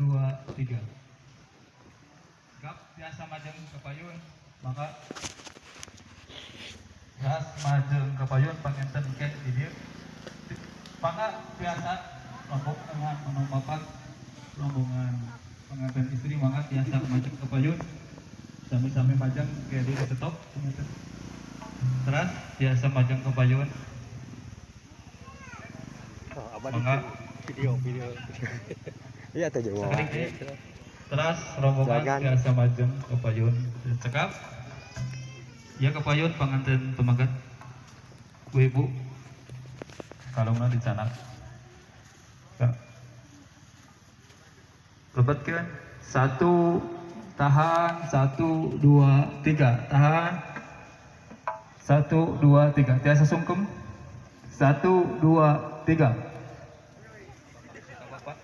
2, 3. Gap tiasa majeng kapayun, maka gas majeng kapayun panginten ke di dieu. Maka biasa rombongan anu bapak rombongan pengantin istri maka tiasa majeng kapayun sami-sami majeng ke di stop panginten. Terus tiasa majeng kapayun. Oh, abadi Mangga. Video video. Iya teh jeung Sekali deui. Terus rombongan Jangan. Tiasa majeng kapayun cekap. Ya kapayun panganten pameget. Bu Ibu. Kalungna dicanak. Ya. Lebetkeun. Satu, tahan, satu, dua, tiga, tahan. Satu, dua, tiga. Tiasa sungkem. Satu, dua, tiga. Bapak.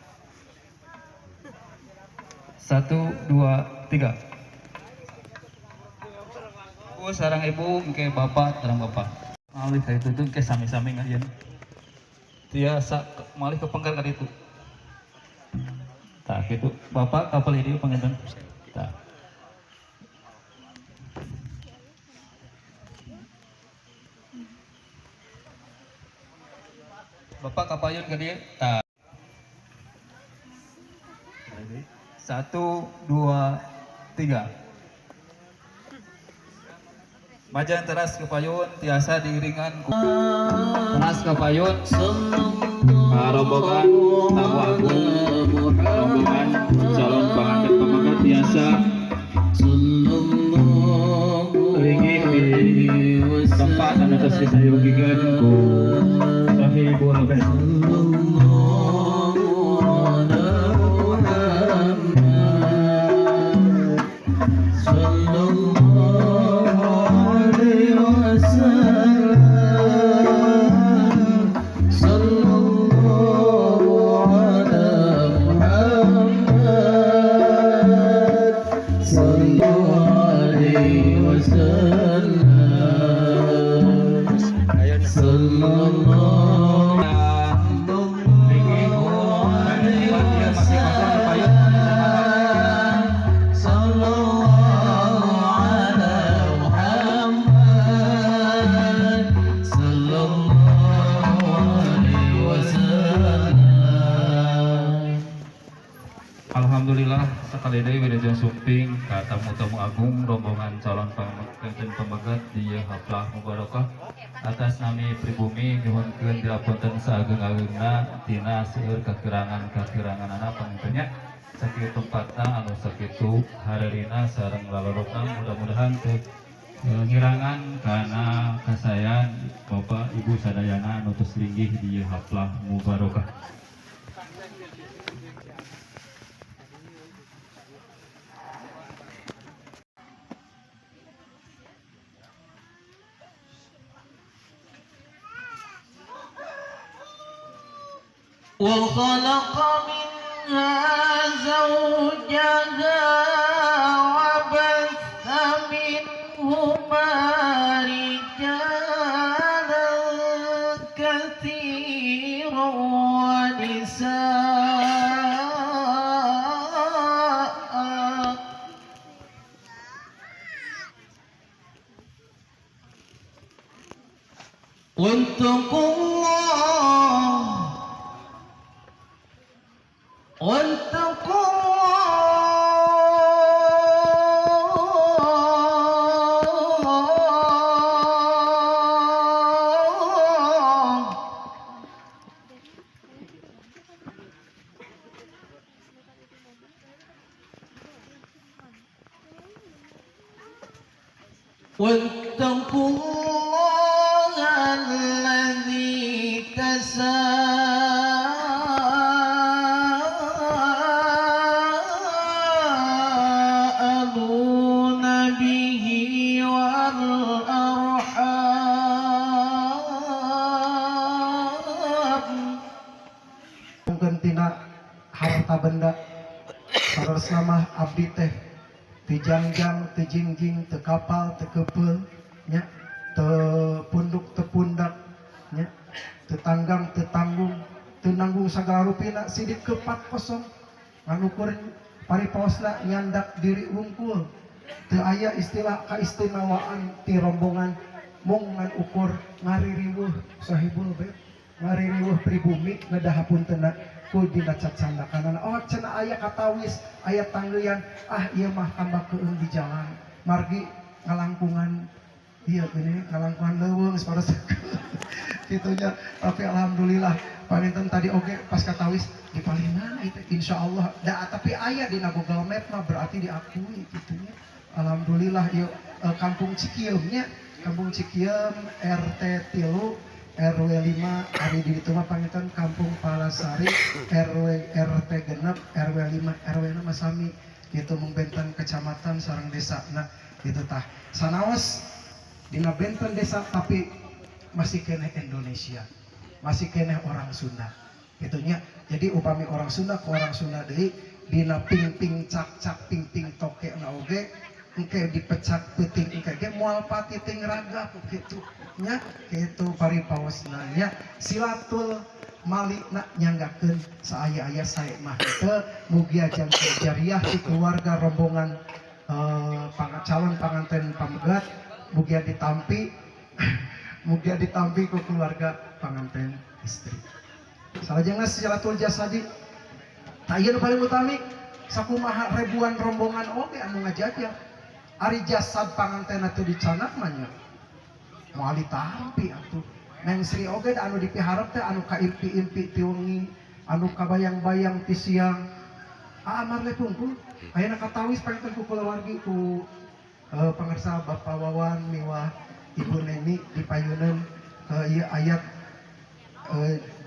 Satu, dua, tiga. Ibu sareng ibu, engke bapak sareng bapak. Malih ka itu tuh engke sami-sami ngajen. Tiasa malih ke pengker ka ditu. Tah kitu. Bapak kapal dieu panginten. Tah. Bapak kapayun ka dieu. Tah. Satu, dua, tiga. Majeng teras kapayun tiasa diiringan ku teras kapayun rombongan tamu agung rombongan calon pengantin pameget tiasa linggih di tempat anu tos disayogikeun ku sahibul bait. Ayo nah. Linggih ku tempat ieu masih kosong kapayun. Alhamdulillah sekali deui wilujeng sumping ka tamu-tamu agung rombongan calon pengantin pameget di haflah mubarakah atas nami pribumi nyuhunkeun diapunten saageng-agengna tina seueur kakirangan-kakiranganana panginten nya sakieu tempatna anu sakitu harerina sareng lalorokna mudah-mudahan teu ngirangan kana kasayan Bapak Ibu sadayana anu tos linggih di haflah mubarakah. وخلق منها زوجها وبث منهما رجالا كثيرا ونساء. واتقوا الله واتقوا الله واتقوا الله الذي تساءلون به والأرحام. Mungkin tina harta benda saleresna mah abdi teh teu jangjang, teu jingjing, teu kapal, teu kepeul nya, teu punduk, teu pundak nya, teu tanggang, teu tanggung, teu nanggung sagala rupina sidik kepat kosong. Ngan ukur paripaosna nyandak diri wungkul. Teu aya istilah kaistimewaan ti rombongan, mung ngan ukur ngaririweuh sahibul bait, ngaririweuh pribumi ngedah hapuntena ku dina cacandakanana. Oh, cenah aya katawis, aya tanggeuyan, ah ieu mah tambah keueung di jalan. Margi ngalangkungan ieu geuning, ngalangkungan leuweung geus kitu nya. Tapi alhamdulillah panginten tadi oge pas katawis di paling mana itu insyaallah da, tapi aya dina Google Map mah berarti diakui kitu nya. Alhamdulillah ieu Kampung Cikieum nya, Kampung Cikieum RT 3 RW 5, ari di ditu mah panginten Kampung Palasari RW RT 6 RW 5, RW na mah sami kitu, mung benten kecamatan sareng desa. Nah, gitu tah, sanaos dina benten desa tapi masih keneh Indonesia, masih keneh orang Sunda gitu nya. Jadi upami orang Sunda ke orang Sunda deui dina ping-ping cak-cak ping-ping toke na oge engke dipecak peuting engke ge moal pati ting ragap kitu nya. Kitu paripaosna nya, silatul mali na nyanggakeun saaya-aya sae mah teu. Mugia janten jariah di keluarga rombongan calon panganten pamegat, mugia ditampi, mugia ditampi ku keluarga panganten istri. Salajengna silatul jasadi. Tah, ieu nu paling utami. Sakumaha ribuan rombongan oge anu ngajajah, ari jasad panganten teu dicanak mah nya moal ditampi atuh. Neng Sri oge da anu dipiharep teh anu kaimpi-impi ti wengi, anu kabayang-bayang ti siang. Amar le pungkul ayeuna katawis panginten ku kulawargi, ku pangersa Bapak Wawan miwah Ibu Neni dipayuneun ieu ayat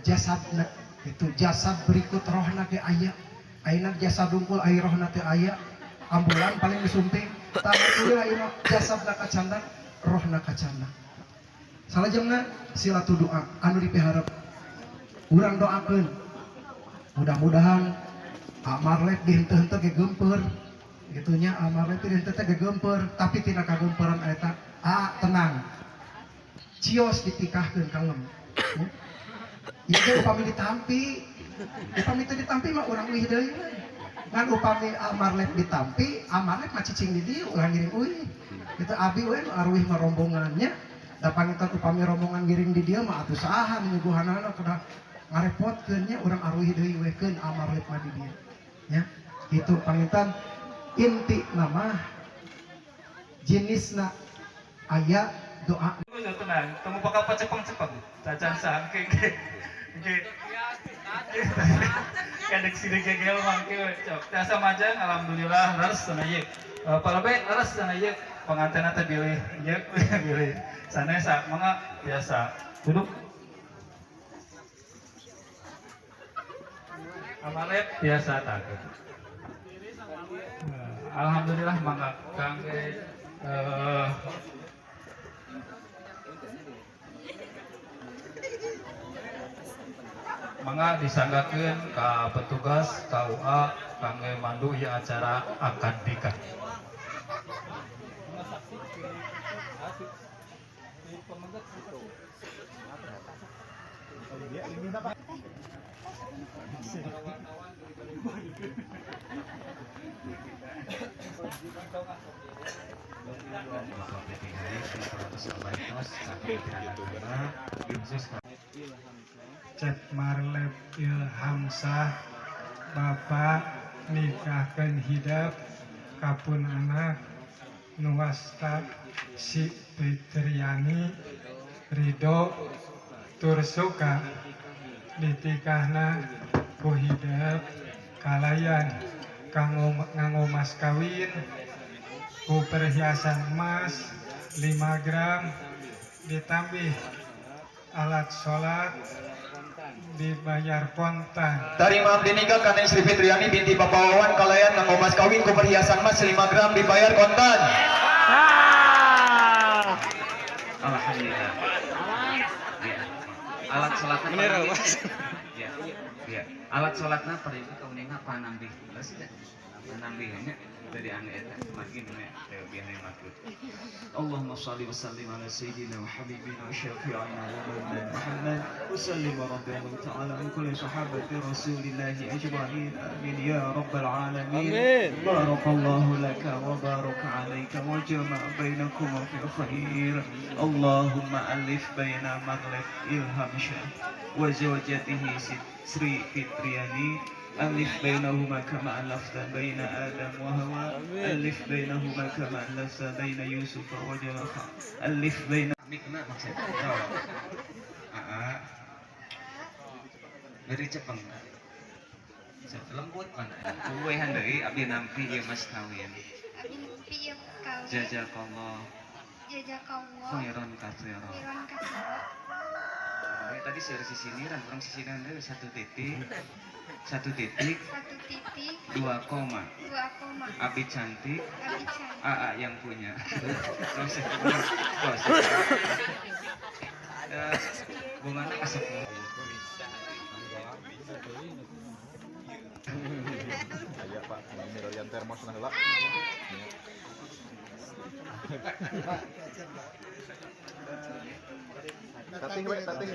jasadna itu, jasad berikut rohna ge aya. Ayeuna jasad dungkul, aya rohna teu aya, ambulan paling disumping. Tah, alhamdulillah ieu mah jasadna kacandak, rohna kacandak. Salajengna silatu doa anu dipiharep, urang doakeun mudah-mudahan Amarlek dihenteu-henteu ge geumpeur gitu nya. Amarlek dihenteu teh ge geumpeur, tapi tina kagemperan eta ah tenang, cios ditikahkeun kalem. Ieu teh upami ditampi, upami teu ditampi mah urang uih deui we. Ngan upami Amarlek ditampi, Amarlek mah cicing di dieu, ulah ngiring uih gitu. Abi we nu aruih mah rombongannya da. Panginten upami rombongan ngiring di dieu mah atuh saha nyuguhanana, kedah ngarepotkeun nya. Urang aruih deui we keun, Amarlek mah di dieu nya. Itu panginten inti nama jenisna aya doa. Tunggu, tenang, tunggu bakal pacepeng-cepeng. Cacan sangke ge. Kadek sini gegel mangke cok. Tiasa majang, alhamdulillah leres cenah ieu. Palabe leres cenah ieu pengantin teh bilih ieu bilih. Sanesa mangga biasa. Duduk. Amalet biasa takut. Alhamdulillah, mangga kangge mangga disanggakeun ka petugas KUA kangge mandu ieu acara akad nikah. Bapak PTH khusus. Cek Marlep Ilhamsah, Bapak nikahkeun hidep kapun anak nu wasta si Fitriani, Ridho tur suka ditikahna ku hidep kalayan kanggo nganggo mas kawin ku perhiasan emas 5 gram ditambih alat sholat, dibayar kontan. Tarima abdi nikah ka Neng Sri Fitriani binti Bapak Wawan kalayan nganggo mas kawin ku perhiasan emas 5 gram dibayar kontan. Alhamdulillah. Ya. Alat sholatnya Bener, pernah Mas. Ya. Ya. Alat sholatnya pernah itu kauninga. Panambih geus nya, panambih nya teu diangge eta margi nu teu biasa maksud. اللهم صل وسلم على سيدنا وحبيبنا وشفيعنا ومولانا محمد وسلم، ورضي الله تعالى عن كل صحابة رسول الله أجمعين، آمين يا رب العالمين. آمين. بارك الله لك وبارك عليك وجمع بينكما في خير. اللهم ألف بين مغلب إلهام شاه وزوجته Sri Fitriani، ألف بينهما كما ألفت بين آدم وحواء، ألف بينهما كما ألفت بين يوسف وزليخا، ألف بين Mikna maksudnya. Aa. Beri cepeng. Lembut mana? Kuwehan deui abdi nampi ieu mas kawin. Abdi nampi ieu kawin. Jazakallah Jazakallah khairan katsira. Khairan katsira. Tadi seueur sisiniran, kurang sisiniran deui. Satu titik. Satu titik, Satu titik, dua koma. Dua koma. Abi cantik, Abi cantik. AA yang punya. Terus, terus. Eh, bungana kasep. Aya Pak, milarian termos nah heula. Tating we, tating.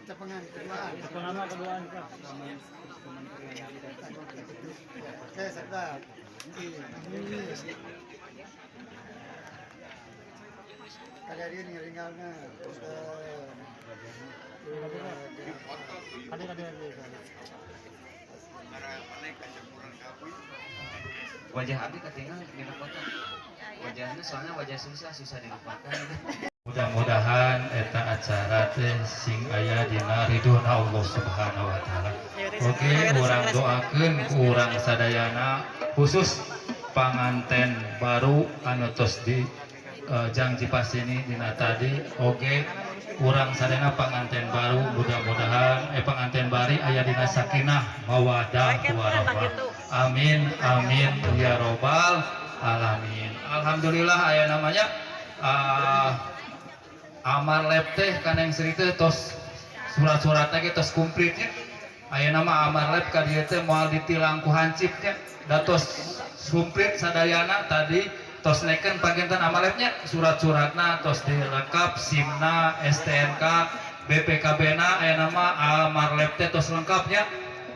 Cepengan keduaan, Pak. Oke, sedap. Kali ini ringalna. Kali kali. Wajah Abi ketinggal di foto. Wajahnya soalnya wajah susah, susah dilupakan. Mudah-mudahan eta acara teh sing aya dina ridhona Allah Subhanahu wa taala. Oke, urang doakeun ku urang sadayana, khusus panganten baru anu tos di jangji pasini dina tadi. Oke, urang sadayana panganten baru mudah-mudahan panganten bari aya dina sakinah mawadah warahmah. Amin amin ya robbal alamin. Alhamdulillah aya namanya Amar Lab teh kan yang Sri teh tos surat-suratnya ge tos komplitnya. Aya nama Amar Lab ka dieu teh moal ditilang ku hansip nya, da tos komplit sadayana. Tadi tos neken pagentan Amar Labnya, surat-suratna tos dilengkap, SIM-na, STNK, BPKB na. Aya nama Amar Lab teh tos lengkapnya.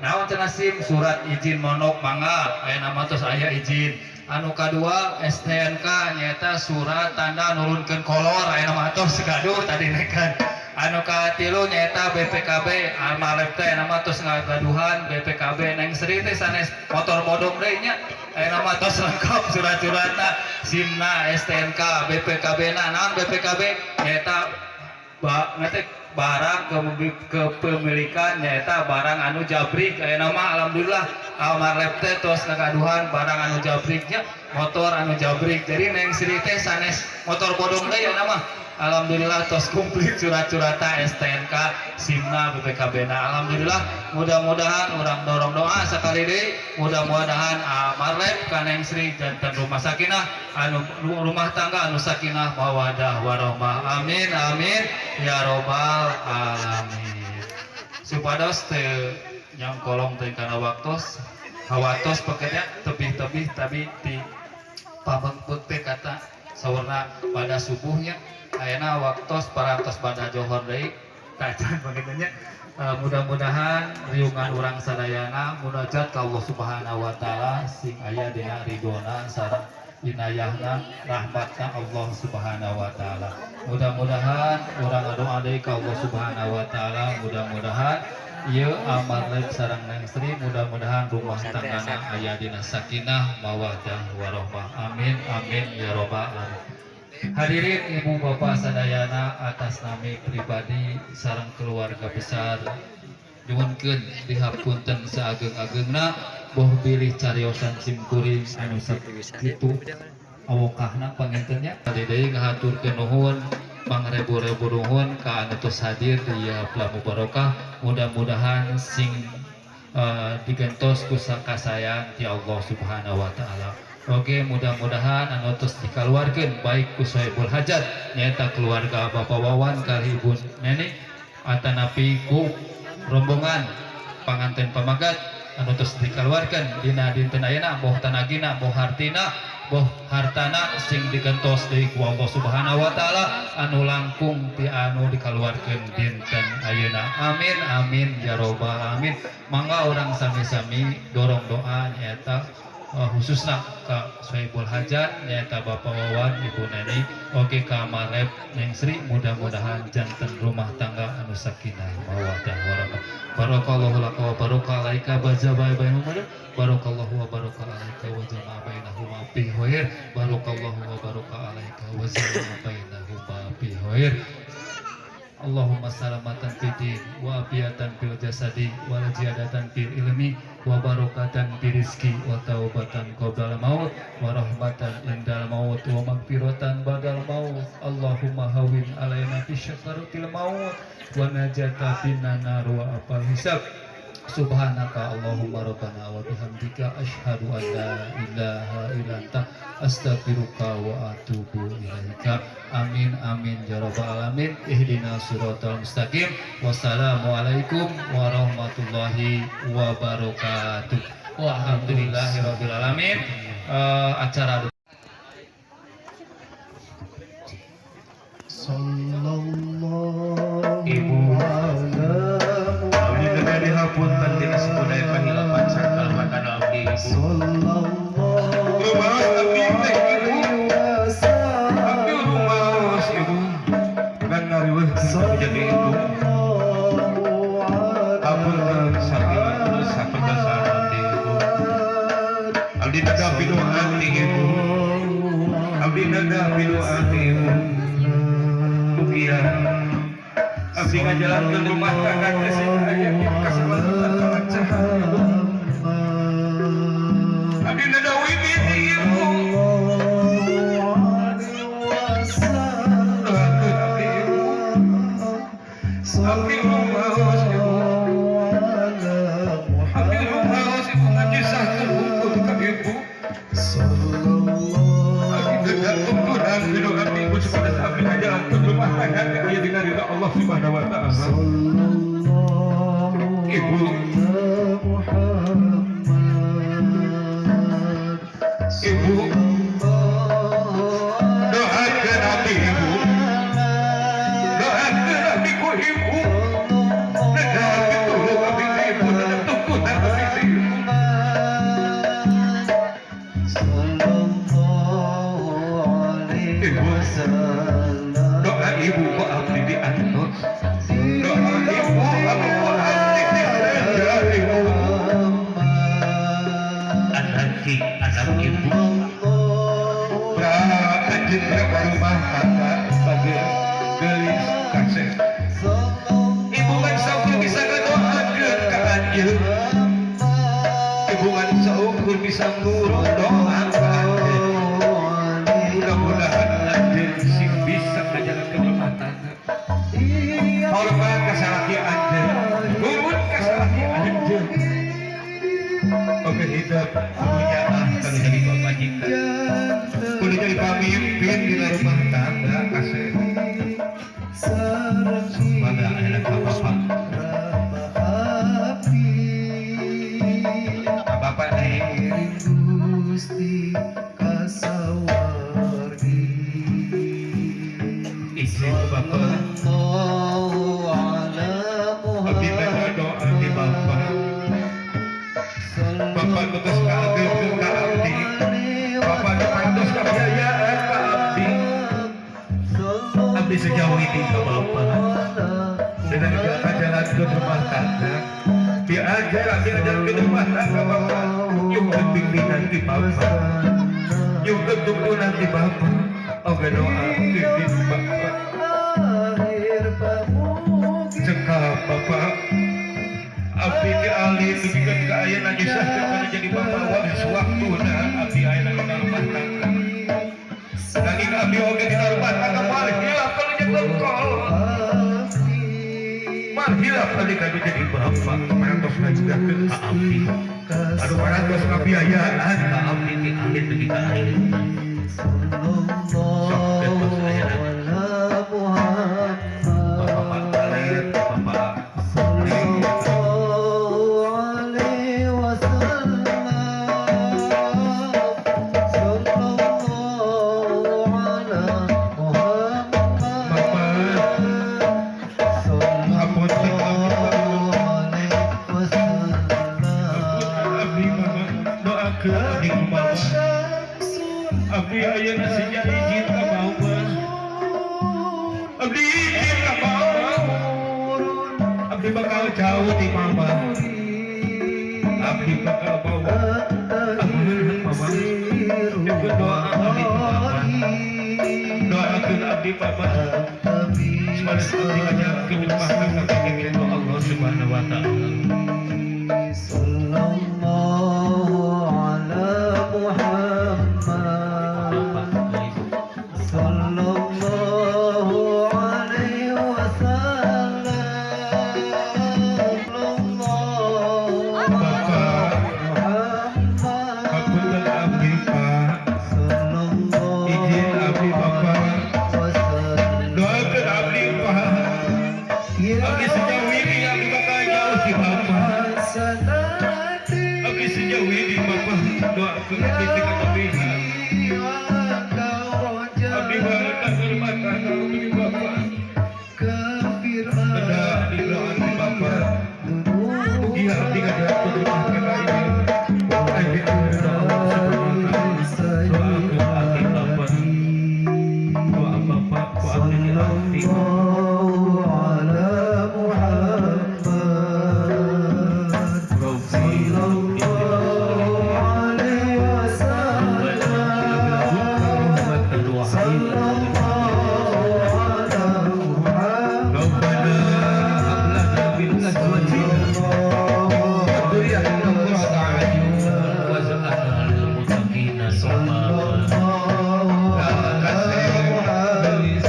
Naon cenah SIM? Surat izin monok mangga, aya nama tos aya izin. Anu kadua STNK, nyaeta surat tanda nurunkeun kolor, aya nama tos gaduh tadi neken. Anu katilu nyaeta BPKB. Amar Lab teh nama tos ngagaduhan BPKB. Neng Sri teh sanes motor bodong deui nya, aya nama tos lengkap surat-suratna, SIM-na, STNK, BPKB na. Naon BPKB? Nyaeta ba nyaeta barang kepemilikan, nyaeta barang anu jabrik. Aya nama alhamdulillah Amar Lab teh tos ngagaduhan barang anu jabriknya, motor anu jabrik. Jadi Neng Sri teh sanes motor bodong deui, aya nama alhamdulillah tos komplit surat-suratna, STNK, SIM-na, BPKB na. Alhamdulillah, mudah-mudahan urang dorong doa sekali deui, mudah-mudahan Amar Lab ka Neng Sri janten rumah sakinah anu rumah tangga anu sakinah mawadah warahmah. Amin amin ya robbal alamin. Supados teu nyangkolong teh kana waktos, hawatos pokoknya tebih-tebih tapi di pamengpeuk teh kata saurna pada subuhnya. Ayeuna waktos parantos pada johor deui tacan bagitunya. Mudah-mudahan riungan urang sadayana munajat ka Allah Subhanahu wa taala sing aya dina ridhona sareng inayahna, rahmatna Allah Subhanahu wa taala. Mudah-mudahan urang ngadoa deui ka Allah Subhanahu wa taala, mudah-mudahan ieu Amar Lab sareng Neng Sri mudah-mudahan rumah tanggana aya dina sakinah mawaddah warahmah. Amin amin ya robbal alamin. Hadirin ibu bapak sadayana, atas nami pribadi sareng keluarga besar nyuhunkeun dihapunten saageng-agengna, boh bilih cariosan simkuring anu sakitu awokahna pangintennya. Tadi deui ngahaturkeun nuhun pangrebu-rebu nuhun ka anu tos hadir di haflah mubarokah. Mudah-mudahan sing digentos ku kasayang ti Allah Subhanahu wa taala. Oke, mudah-mudahan anu tos dikaluarkeun baik ku sohibul hajat, nyaeta keluarga Bapak Wawan kalih Ibu Neni, atanapi ku rombongan panganten pamagat anu tos dikaluarkeun dina dinten ayeuna, boh tanagina, boh hartina, boh hartana, sing digentos deui ku Allah Subhanahu wa taala anu langkung ti anu dikaluarkeun dinten ayeuna. Amin amin ya robbal alamin. Mangga urang sami-sami dorong doa, nyaeta khususna ka sohibul hajat, nyaeta Bapak Wawan, Ibu Neni, oge ka Marlep, Neng Sri. Mudah-mudahan janten rumah tangga anu sakinah, mawaddah, warahmah. Barakallahu laka wa baraka alaika wa jama'a bainahuma. Barakallahu wa baraka alaika wa jama'a bainahuma fi khair. Barakallahu wa baraka alaika wa jama'a bainahuma fi khair. Allahumma salamatan fid din wa afiyatan fil jasadi wa ziyadatan fil ilmi wa barakatan fi rizki wa taubatan qoblal maut wa rahmatan indal maut wa magfiratan ba'dal maut. Allahumma hawwin alaina fi syakaratil maut wa najata minan nar wa afal hisab. Subhanaka Allahumma rabbana wa bihamdika, asyhadu an la ilaha illa anta, astaghfiruka wa atubu ilaika. Amin amin ya rabbal alamin. Ihdinas siratal mustaqim. Wassalamualaikum warahmatullahi wabarakatuh. Alhamdulillahirabbil alamin. Acara Sallallahu Ibu. ala Abdi teh dihapunten tina sabudaya kahilapan sareng kalepatan abdi, Ibu. Sallallahu Rumaos abdi teh, Ibu. Abdi rumaos, Ibu. Dan ngariweuh abdi jadi ibu. Hapunten sakitu sapertosan abdi, Ibu. Abdi neda pidu'a ti Ibu. Abdi neda pidu'a ti Ibu. Mugia abdi ngajalankeun rumah tangga teh sing aya kasalamatan kalancaran, Ibu. Abdi neda wiwit ti Ibu. Doakeun abdi, Ibu. Abdi rumaos, Ibu. Abdi rumaos, Ibu, nganyusahkeun hungkul ka Ibu. Abdi neda tuntunan pidu'a ti Ibu supaya abdi ngajalankeun rumah tangga teh aya dina ridha Allah Subhanahu wa taala. Ibu. Ibu, doakeun abdi, Ibu. Doakeun abdi ku Ibu. Neda pitulung abdi ka Ibu, neda tuntunan abdi ka Ibu. Ibu, doa Ibu ku abdi diantos. Doa Ibu anu ku abdi direja, Ibu. Anak anak Ibu. Pra anjeunna ka rumah tangga sebagai geulis kasep. Ibu kan saukur bisa ngadoakeun ka anjeun. Ibu kan saukur bisa ngurung doa ka anjeun. Mudah-mudahan anjeun sing bisa ngajalankeun rumah tangga. Hormat ka salaki anjeun, nurut ka salaki anjeun. Oke, hidup kudu nyaah kalau jadi pamajikan. Kudu jadi pamimpin di rumah tangga kasep. Mangga ayeuna ka Bapak. Ka Bapak nih. Gusti kasawargi. Izin, Bapak. Abdi teh doa di Bapak. Bapak nu geus kaageukeun ka abdi. Bapak nu parantos kabiayaan ka abdi. Abdi sejauh ini ka Bapak. Dengan ngajalankeun rumah tangga. Diajar abdi ngajalankeun rumah tangga, Bapak. Nyuhunkeun bimbingan ti Bapak. Nyuhunkeun tuntunan ti Bapak. Oge doa bimbing Bapak. Cekap, Bapak. Abdi ti alit dugikeun ka ayeuna nyusahkeun kana jadi bapak geus waktuna abdi ayeuna dina rumah tangga. Nanging abdi oge dina rumah tangga moal hilap kalau jadi kolot. Moal hilap tadi kami jadi bapak parantos ngajugahkeun ka abdi. Anu parantos ngabiayaan ka abdi ti alit dugi ka ayeuna. Sok bebas ayeuna. Bapak Alit, Bapak Bapak, hapunten abdi Bapak. Abdi Mama, doakeun abdi ku Mama. Abdi ayeuna sejak izin ka Mama. Abdi izin ka Mama. Abdi bakal jauh ti Mama. Abdi bakal bawa amanah Mama. Ikut doa abdi ku Mama. Doakeun abdi Mama. Supaya abdi ngajakeun limpahkan ka ridho Allah Subhanahu wa taala. Sallallahu ala Muhammad. Sallallahu alaihi wasallam. Bapak, hapunten abdi Pak. Izin abdi Bapak. Doakeun abdi Pak. Abdi sejauh ini abdi bakal jauh ti Bapak. Abdi sejauh ini Bapak doakeun abdi teh kabehan. Abdi bakal hormatan ka abdi Bapak. Beda abdi doa abdi Bapak. Mugi abdi ngajakeun limpahkeun ka ieu. Abdi ridho Allah Subhanahu wa taala. Doakeun abdi Bapak. Doa Bapak ku abdi diarti. Ala Muhammad. Rabbi Alaihi wasallam. Sallallahu ala Muhammad. Rabbana hab lana min azwajina wa dzurriyyatina qurrata a'yun waj'alna lil muttaqina imama. Kasih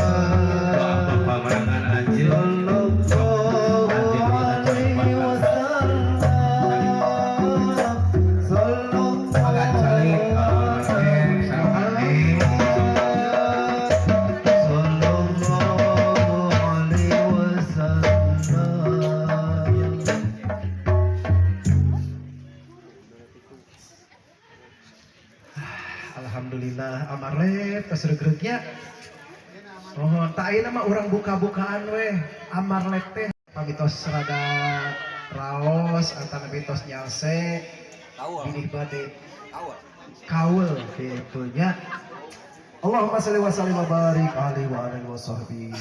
Doa Bapak marangan anjeun. Sallallahu alaihi wasallam. Sallallahu Makan calik, sareng Sallallahu alaihi wasallam. Alhamdulillah Amarlep tos reugreugnya. Mohon tak ayeuna mah urang buka-bukaan weh Amarlep teh pamitos rada raos antara tos nyalse bilih bade kaul kitu nya. Allahumma sholli wa sallim wa barik alaihi wa alihi wa sahbihi.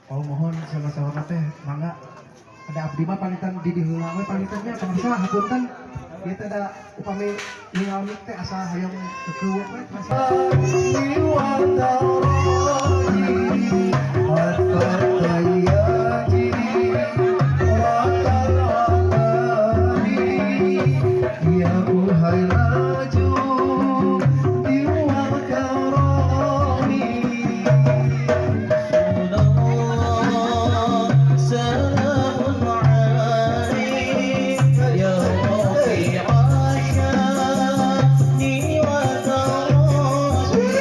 Oh mohon sama-sama teh mangga ada abdi mah panitan di diheula we panitannya pemirsa, hapunten ieu teh da upami ningal mik teh asa hoyong kekeuweuk we pemirsa. Wa taraji hatta yaji wa tarani ya uhailaju wal karami. سلام عليك يا رفيع شأني وتراجي.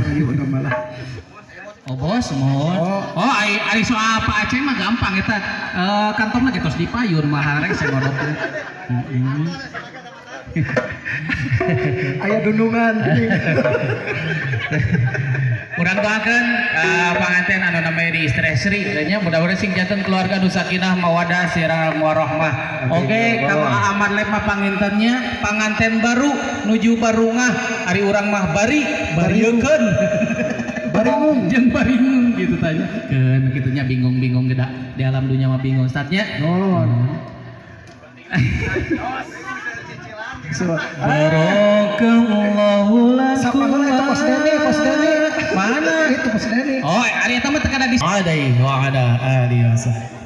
Ayo malah. Oh bos, mohon. Oh, ari ari soal Pak Aceh mah gampang eta. Eh, kantorna ge tos dipayun mah rek sengodok. Heeh. Aya dundungan. Urang doakeun panganten anu namanya di istri Sri nya, mudah-mudahan sing janten keluarga nu sakinah mawadah sirah warahmah. Oke, ka Ahmad Lep mah pangintennya panganten baru nuju barungah, ari urang mah bari bariekeun. Baringung. Jeung baringung gitu tanya. Keun kitunya bingung-bingung geda di alam dunia mah bingung statnya. Nuhun. Barakallahu lakum. Siapa heula itu Pos Deni, Pos Deni. Mana? Itu Pos Deni. Oh, ari eta mah teu kada di alaihi wa ala alihi wasallam.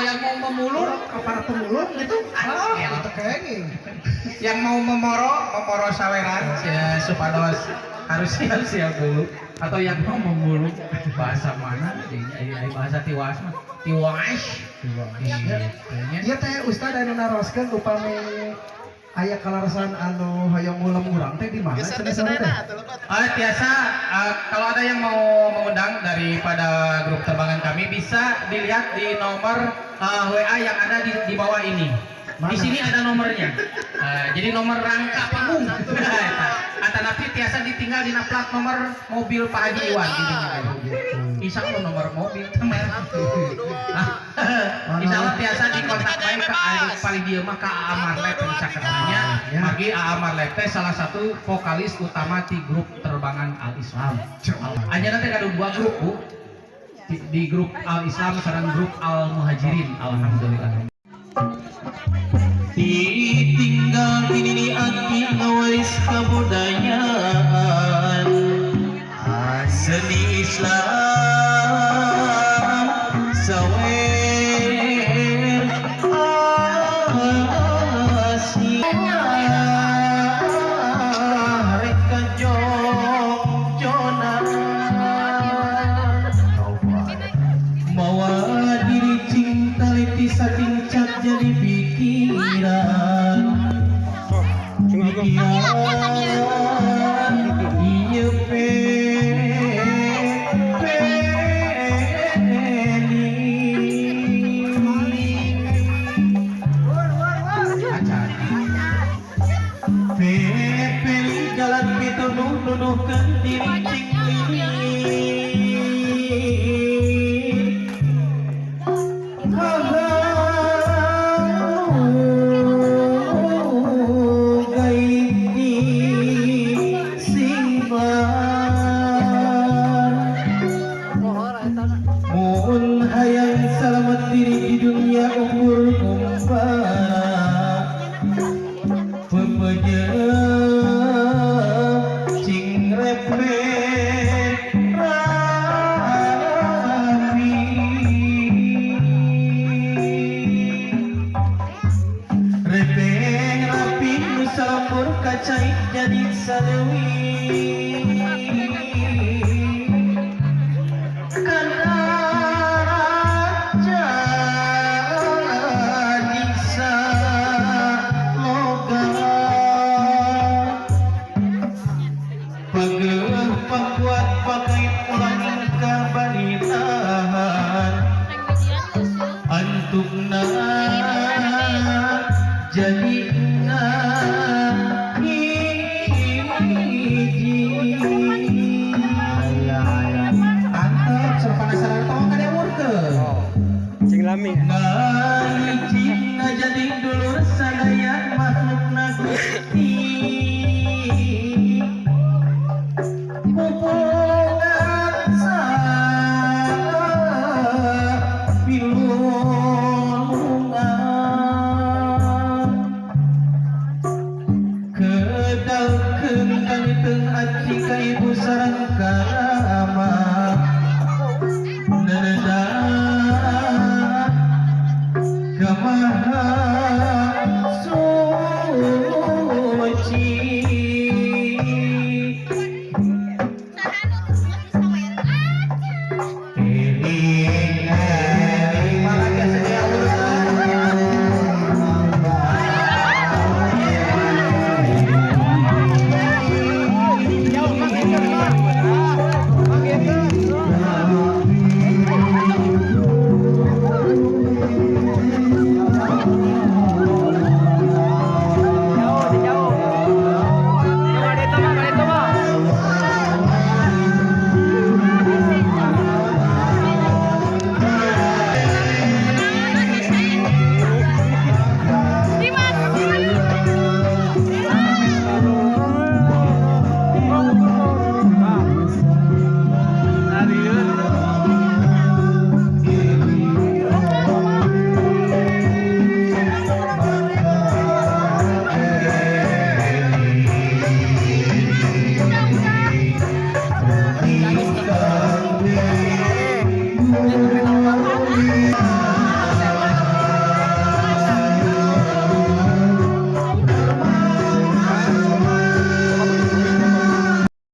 Yang mau memulung Ke para pemulung gitu. Ah, itu kayaknya. Yang mau memoro memoro saweran ya, supados harus siap-siap dulu, atau yang mau memulung, bahasa mana ini, bahasa tiwas mah tiwas. Iya, kayaknya. Iya teh Ustad anu naroskeun upami aya kaleresan anu hoyong ngulem urang teh di mana cenah saur teh? Ah, biasa, kalau ada yang mau mengundang daripada grup terbangan kami bisa dilihat di nomor WA yang ada di bawah ini. Di Mana? sini ada nomornya. Jadi nomor rangka panggung. Atanapi tiasa ditinggal di plat nomor mobil Pak Haji Iwan gitu. Insya Allah nomor mobil teman. Insya Allah tiasa di kontak baik ke paling dia mah ke Aa Marlep bisa katanya. Ya. Bagi Aa Marlep teh salah satu vokalis utama di grup terbangan Al Islam. Hanya nanti ada dua grup, Bu. Di grup Al Islam sareng grup Al Muhajirin. Alhamdulillah. Ditinggal ini aki ngawaris kebudayaan seni Islam sawer Asia rek ka Jogjona mawa diri cinta leti satingcat jadi pikiran pikiran ieu peli. Acan. Pepeli jalan pitunuh nunuhkeun diri cing lini. Gaiti singlar. Mun hayang selamat diri di dunia ukur kumpara pepeje cing repe rapi rebeng rapi nu salembur kacai jadi sadewi kana jadi saloga. Aji ka ibu sareng ka